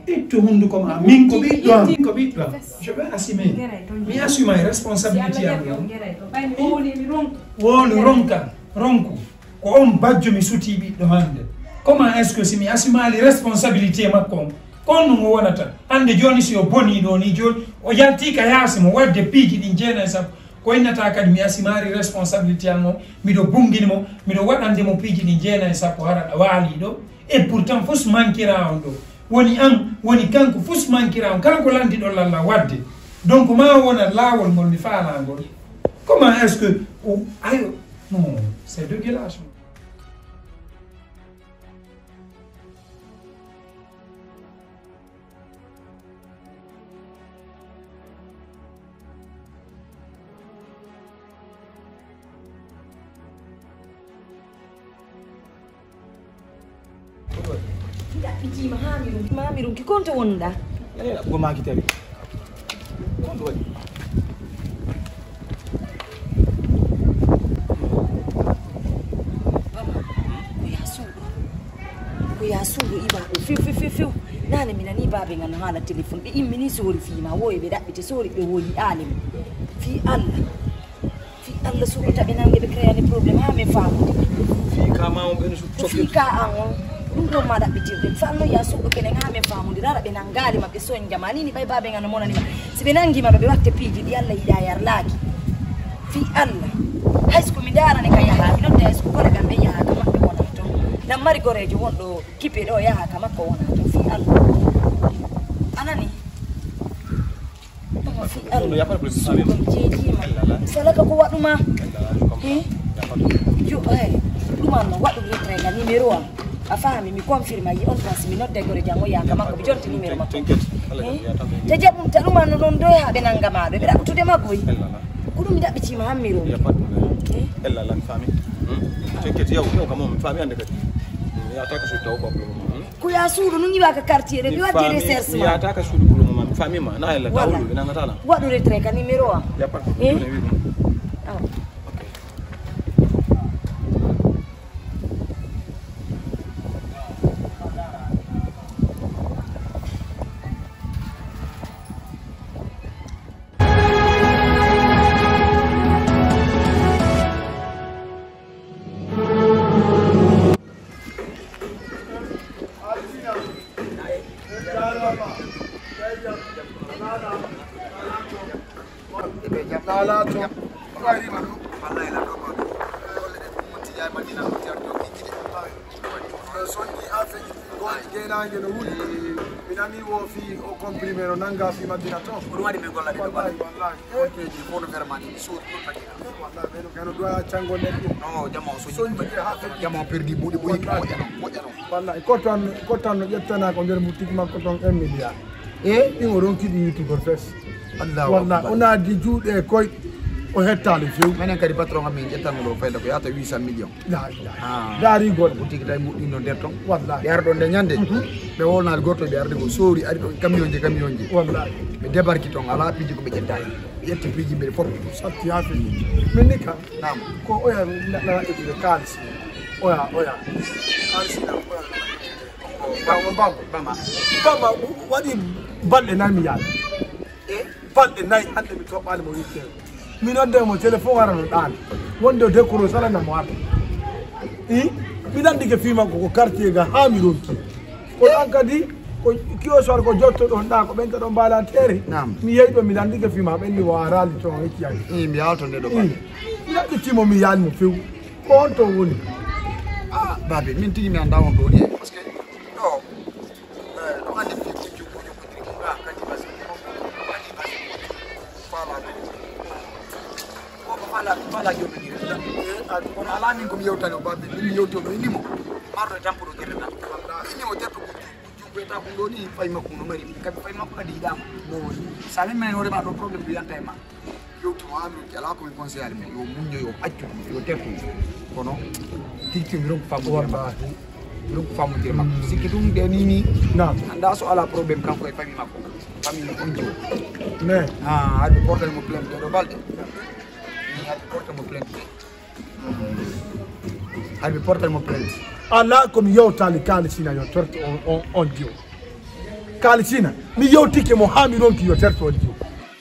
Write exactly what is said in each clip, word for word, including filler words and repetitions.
Ittu hunduko ma, min ko ɓiɗɗo am, min ko ɓiɗɗo am. Je vais assumer. Mi assume ay responsabilité am. Woni ronka, ronku. Ko on bajjo mi suti ɓiɗɗo hannde. Comment est-ce que si mi assumaali responsabilité makko on, ko on no mo wonata? Hannde jooni si o bonii ɗo ni jooni, o yaltii ka yaasi mo waɗde piiji ɗin jeenayi sappo. Ko innata kadi mi assumaali responsabilité am on, miɗo bungini mo, miɗo waɗande mo piiji ɗin jeenayi sappo hara ɗa waali ɗo. Et pourtant fus mankira on ɗo. Woni an, woni kanko fus mankira on. Kanko landiɗo lalla waɗde. Donc ma wona laawol ngol mi faalaa ngol. Comment est-ce que o, ayo, non, c'est dégueulasse. Mi ɗaɓɓitiima haa mi ronki, haa mi ronki. Konto wonɗa? Eyi, ɗaɓɓo maaki tawi. Konto waɗi? Baba, ko yaa suuɗo. Ko yaa suuɗo iwa ɗo few, few, few, few. Naane mi nanii baabe ngan no haala téléphone. Ɓe immini soori fii ma, woye ɓe ɗaɓɓite soori ɓe woyi aale mo. Fii Allah. Fii Allah suuɗo taɓe nange ɓe créani problème haa men faamude. Fii ka ma on ɓen su-, fii ka an on. Ɗum ɗon ma ɗaɓɓitirde. Fa no yaa suuɗo kenen haa men faamude. Rara ɓe nangaali ma ɓe sonja ma. Nini ɓay baabe ngan no monani ma. Si ɓe nangi ma ɓe watte piiji ɗi Allah yiɗa yarlaaki. Fii Allah. Hay so ko mi ndaarane ka yahaa, mi nodda hay so ko kole kam ɓe yahaa ka maɓɓe wona ton. Nan mari goreejo wonɗo kipe ɗo yahaa ka makko wona ton. Fii Allah. A nani? Ɗum o fii Allah. Ɗum no yaɓɓata problème. Suuɗo mi jeejiima. Sala ka ko waɗuma. Eh? Yo, eh. Ɗum an no waɗu retrait ka numéro am. A faami, mi confirme, yi on passe, mi nodda gore janngo, yaa ka makko, mi jonti numéro makko. T'inquiète, Allah. Eh? Jaɓi, jaɓi ɗum, ta ɗum an no ɗon doy haa ɓe nannga ma ɗo, ɓe ɗaɓɓutude ma boy. Ko ɗum mi ɗaɓɓitiima han mi ronki. Il y a pas de problème. Eh? Ella lan fami. Hmm? T'inquiète, yow, yow, quand même, fami hannde kadi. Hmm, ya taka su taw ko problème. Hmm? Ko yaa suuɗo, no ñiwa ka quartier, ɗo mi wadde recherche ma. Ya taka su problème ma, fami ma, na ella taw, ɓe nanngata lan. Waɗu retrait ka numéro am. Il y a pas de problème. Eh? Awa. Laalaato. Wallahi la ɗo goɗɗo. Golle ɗe ɗum tijaay Madina ɗum tijaay ɗo ɗiggide. Ɗo sonji haa feƴƴi. Goonɗi geenaange no wuli. Mi nani wo fii o comprimé no nannga fii Madina to. Ko ɗum waɗi min golla ɗe ɗo wallahi, wallahi. Konteeji fof no ferma ni, mi soodi ɗum Madina. Wallahi, ɓe no gano doya canngo nder ɗum. No, jama o soñi. Sonji ɗe haa feƴƴi. Jama o perdi buuɗi, buuɗi, wallahi. Moƴƴa non, moƴƴa non. Wallahi, ko tan, ko tan no ƴettana ko nder boutique makko ton un milliard. E ɗin o ronki ɗi yiitugol fes. Allahu akbar. Wallahi, o naadi juuɗe e koy, o hettaali few. Menen kadi patron am min ƴettanno ɗo fayda ko yahata huit cent millions. La ilaha. Ah. Daari goɗɗo. Boutique tawi muɗɗinno nder ton. Wallahi. Ɓe ara ɗon nde ñande. Mhm. Ɓe wonani goto ɓe arde ko soori ari ɗon camion je, camion je. Wallahi. Ɓe débarque ton ala piiji ko ɓe ƴettani. Ɓe ƴetti piiji mbeɗe fof. Satti ha fewi. Min ni kam. Naam. Ko oya na, na, na, kaalis. Oya, oya. Kaalis na, oya. Bamba, bamba. Bamba. Bamba, waɗi balɗe nayi mi yaali. E? Balɗe nayi hannde mi toɓɓaali mo witte. Mi nodde mo téléphone wara no ɗaani. Wonde o décroche ala na mo arde. I? Mi nandike fii makko ko quartier ga haa mi ronki. Kono an kadi, ko kiyo soir ko jotto ɗon ɗa, ko ɓen ɗon mbaala teere. Naam. Mi yehi ɗo mi nandike fii ma ɓen mi wa raali to on hecci ay. I, mi yaalto nde ɗo balɗe. I. Mi ɗaɓɓiti mo mi yaali mo few. Ko on to woni? Ah, baabe, min tigi mi anndaa on to woni e. Parce que ɗo, eh, ɗo anndi fii ko joggo joggondirki. Ah, kadi basi. Kadi basi. Faala ɗo. Ko ko faala, faala jomini renda. Eh, ah, kono alaa min ko mi yewtani o baabe. Min mi yewti o mi inni mo. Marɗo e tampuɗo gerenda. Wallaahi. Inni mo tetto ko ju-, juggoyta ko ɗo ni fay makko no mari. Kadi fay makko kadi yiɗaama. No woni. Sa min men hoore ma ɗo problème ɗo yanta e ma. Yewtu mo, an ronki alaa ko min conseillé mo, yo muñño, yo accu, yo tertu. Kono tigi tigi mi ronku fammude makko. Wallahi. Mi ronku fammude makko. Mm. Sikki ɗum ɗe ni ni. Naam. Annda so alaa problème kanko e famille makko. Famille on jiwo. Mais. Ah, haɗi portal mo plainte ɗo balɗe. Haɗi portal mo plainte. Haɗi portal mo plainte. Alaa ko mi yewtaali kaalisina yo torto on, on, on jiwo. Kalisina, mi yewtike mo haa mi ronki yo tertoɗi yo.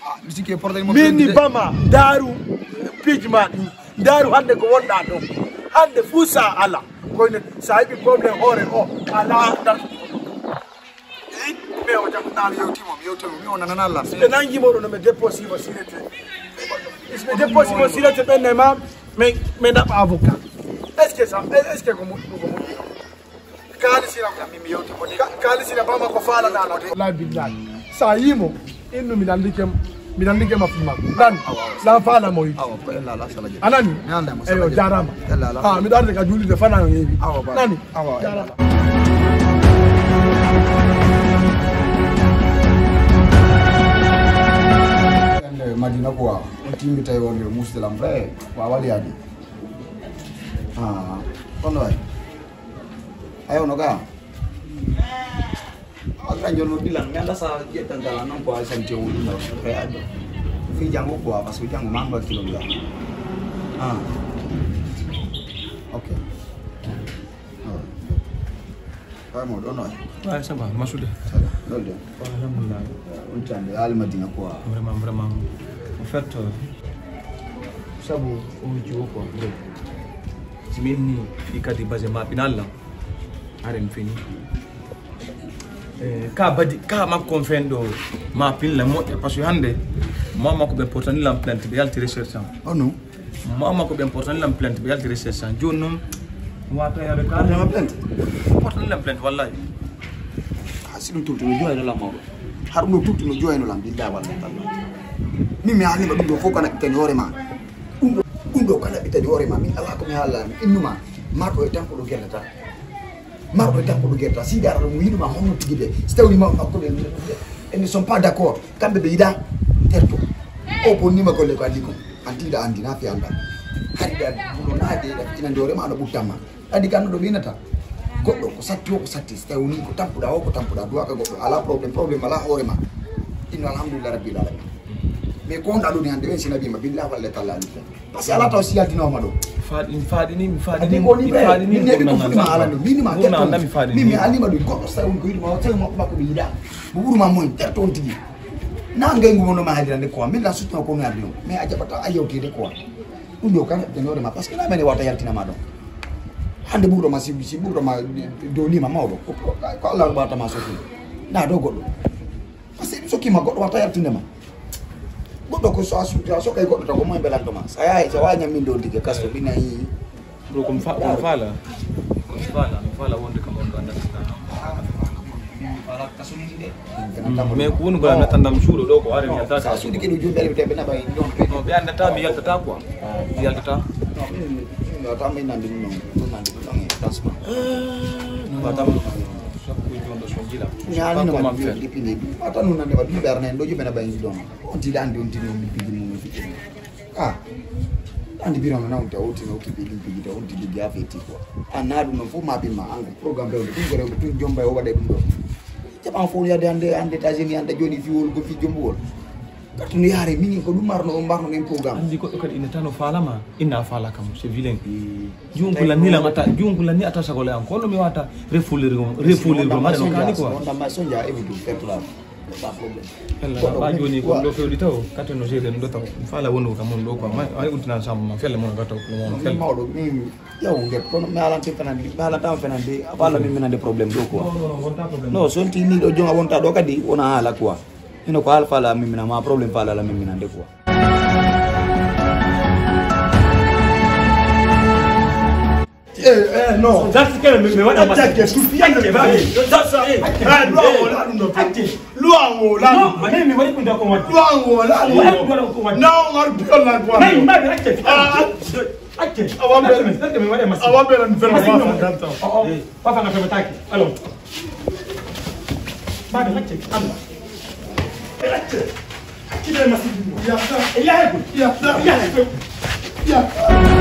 Ah, mi sikki e portail mo. Min ni bama, ndaaru piiji ma ɗi, ndaaru hannde ko wonɗa ɗon. Hannde fuu sa ala, koyne sa heɓi problème hoore o, ala dartude. Eh, mais o jam, na mi yewti mo, mi yewti mo, mi o nanana Allah. Ɓe nangi mo ɗo no ɓe dépose mo sirete. Ɓe dépose mo sirete ɓe nema, mais, mais naɓa avocat. Est-ce que ça, est-ce que ko moƴƴi, ko moƴƴi? Kalisina, ka-, kalisina bama ko faalana la de. Wallahi billahi. Sa yimo, innu mi nandike, mi nandike ma fima. Dan, dan faala mo yi. Awa, ko ella la sala je. Anani? Mi anda mo sala je. Eyo, jarama. Ella la. Ah, mi darde ka julde fana yo yewi. Awa, ba. Nani? Awa, jarama. Ende Madina quoi. O timmi tawi wonde musde lam vrai. Wa wali adi. Ah, kono way. Ayo no ga. Awa, kan jono bilan, mi anda sa ƴettan dala non ko ay santi o ɗum ɗo. Kay addo. Fi jango quoi, parce que jango man ba kilo bilan. Ah. Ok. Ah. Kay mo ɗon noy. Ouais, ça va, Massoud. Ça va, ɗon de. Ouais, alhamdulillah. On tande, al Madina quoi. Vraiment, vraiment. En fait, euh, sabu o jiwo quoi, bro. Si min ni, i kadi base ma, ɓinalla. Haren fini. Eh, ka badi, ka makko on fen ɗo ma pilla moƴƴa, parce que hannde, ma makko ɓe portani lam plainte, ɓe yalti recherche am. Oh non. Ma makko ɓe portani lam plainte, ɓe yalti recherche am. Jooni noon, wata yaade ka. Portani lam plainte? Portani lam plainte, wallahi. Ha, si ɗum tuuti no joyno lam mawɗo. Har ɗum ɗo tuuti no joyno lam, billahi wallahi tallahi. Min mi haalima ɗum ɗo fof kana ɓittani hoore ma. Ɗum ɗo, ɗum ɗo kana ɓittani hoore ma. Min alaa ko mi haalani innuma. Marɗo e tan ko ɗo gerdata. Marɗo e tan ko ɗo gerdata. Si dara mo yiɗuma honno tigi de. Si tawni mawɓe makko ɓe, ɓe ne sont pas d'accord. Kamɓe ɓe yiɗa terto. O bonnima golle ko anndi kon. Anndi ɗa anndi na fi annda. Hari ɗa bulo na de ɗa inande hoore ma no ɓuttanma. Adi ganduɗo winata. Goɗɗo ko satti o ko satti. Si tawi woni ko tampuɗa o ko tampuɗa. Duwaka goɗɗo. Ala problème. Problème ala hoore ma. Inno alhamdulillah rabbil alamin. Mais ko honɗa ɗoni hannde ɓen sina wima billahi walla talla ali fen. Parce que ala taw si yaltinoma ɗo. Faɗi, mi faɗini, mi faɗini, mi faɗini. Min mi alima ɗum goɗɗo sa woni ko yiɗuma o tawi makko makko ɓe yiɗa. Mo ɓuruma moyen terto on tigi. Na ngaygu mo no ma halirande quoi. Min la sutno ko ngardi on. Mais a jaɓata a yewtede quoi. Ɗum ɗo kan ɓe hoore ma parce que na mene wata yaltinama ɗon. Hannde ɓurɗo ma si, si ɓurɗo ma donima mawɗo. Ko, ko Allah ɓatama sofi. Na ɗo goɗɗo. Parce que mi sokkima goɗɗo wata yaltinde ma. Goɗɗo ko so a suuti a sokkay goɗɗo taw ko moye belanto ma. So a yahay so a wawi ñamminde on tigi kasto ɓinayi. Ɗo ko mi fa-, ko mi faala. Ko mi faala, mi faala wonde kam on ɗo annda. Mi faala kaso ni de. Mais ko woni ko a nattan ɗam suuɗo ɗo ko are mi yaltata. Sa suuɗi keɗo joni ɓe ɓe naɓa ɗon. Non, ɓe anndata mi yaltata quoi. Mi yaltata. Non, min, min, min, min, min, min, min, min, min, min, franchement. Ba tam. Ñaani no waɗi ɗum ɗippini ɗum. Wata noon nande waɗi ɗum ɓerne en ɗo jumena ɓay ɗon. On tiɗa andi on tini on mi piji mum mi piji. Ah. Andi biro no nawta o tino ki piji piji to on tigi ya feti quoi. Anna ɗum noon fof ma ɓimma an programme rewde ɗum ko rewde tun jombay o waɗa ɗum ɗo. Jaɓan fof yade hande hande tajini hande joni fiwol ko fi jombuwol. Kadi no yaare minin ko ɗum marno on marno en programme. Andi goɗɗo kadi ina tano faalama, ina faala kam, c'est vilain. Junkula ni lam ata, junkula ni ata sagole an, kono mi wata refulir, refulir ko mare no kani quoi. Wonda ma sonja e butu fetla. Pas problème. Ella ba joni ko ɗo fewdi taw, kadi no jeeɗen ɗo taw. Mi faala wonde ko kam mon ɗo quoi. Ay ultinan sam ma felle mon gataw ko mon felle. Mawɗo min yaw nget kono mi alante fenande, mi alanta fenande, a faala min minande problème ɗo quoi. Non, non, non, wonta problème. Non, sonti ni ɗo jonga wonta ɗo kadi wona haala quoi. Hino ko haala faala min mina ma problème faala la min minande quoi. Eh, eh, non. That's kene mi, mi waɗa ma. Attaque, souffle. Attaque, va. That's it. Eh, luwa o la ɗum ɗo. Attaque. Luwa o la ɗum. Non, mais mi waɗi ko ndako wadde. Luwa o la ɗum ɗo. Waɗi ko ndako wadde. Non, on a plus la quoi. Mais il m'a dit, attaque. Ah, attaque. Attaque. Awa bela. Attaque, mi waɗa ma. Awa bela, mi fela ma. Oh, oh. Papa na fela taki. Alors. Baɗa hacce Allah. E hacce. Hakkille ma sigi. Yafta. E yahay ko. Yafta. Yahay ko. Yafta.